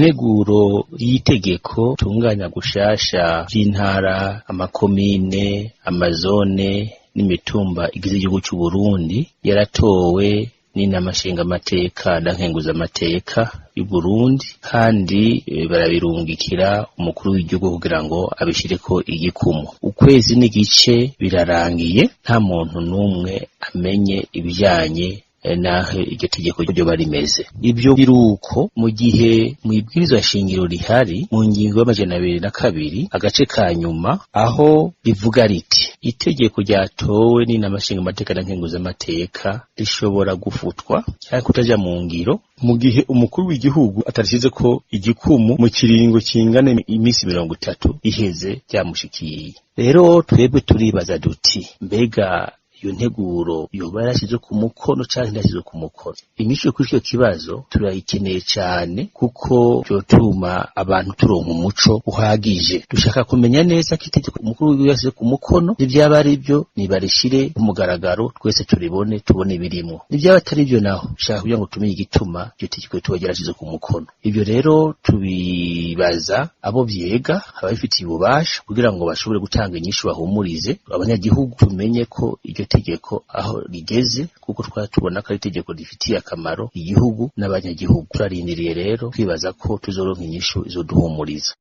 Integuro y'itegeko tunganya gushasha vy'intara, amakomine, amazone n'imitumba igize igihugu c'u Burundi yaratowe n'inama nshingamateka na nkenguzamateka y'Uburundi, kandi barabirungikira umukuru w'igihugu kugira ngo abishireko igikumu. Ukwezi n'igice birarangiye nta muntu n'umwe amenye ibijanye naho iryo tegeko ryoba rimeze. Ivyo biruko mu gihe mw'ibwirizwa shingiro rihari mu ngingo y'202 agace ka nyuma, aho rivuga riti: "Itegeko ryatowe n'inama nshingamateka na nkenguzamateka rishobora gufutwa canke kutaja mu ngiro mu gihe umukuru w'igihugu atarishizeko igikumu mu kiringo kingana iminsi 30 iheze ryamushikiye." Rero twebwe turibaza duti: mbega iyo nteguro yoba yarashizwe ku mukono canke ntiyashizwe ku mukono? Inyishu kuri ico kibazo turayikeneye cane, kuko vyotuma abantu turonka umuco uhagije. Dushaka kumenya neza ko itegeko umukuru w'igihugu yashize ku mukono. Nivyaba ari vyo, nibarishire ku mugaragaro, twese turibone, tubone ibirimwo. Nivyaba atari vyo naho, dushaka kugira ngo tumenye igituma iryo tegeko ritoba ryarashizwe ku mukono. Ivyo rero tubibaza abo vyega, ababifitiye ububasha, kugira ngo bashobore gutanga inyishu, bahumurize abanyagihugu, tumenye ko iryo tegeko aho rigeze, kuko twari tubona ko ari itegeko rifitiye akamaro igihugu n'abanyagihugu. Turarindiriye rero, twibaza ko tuzoronka inyishu izoduhumuriza.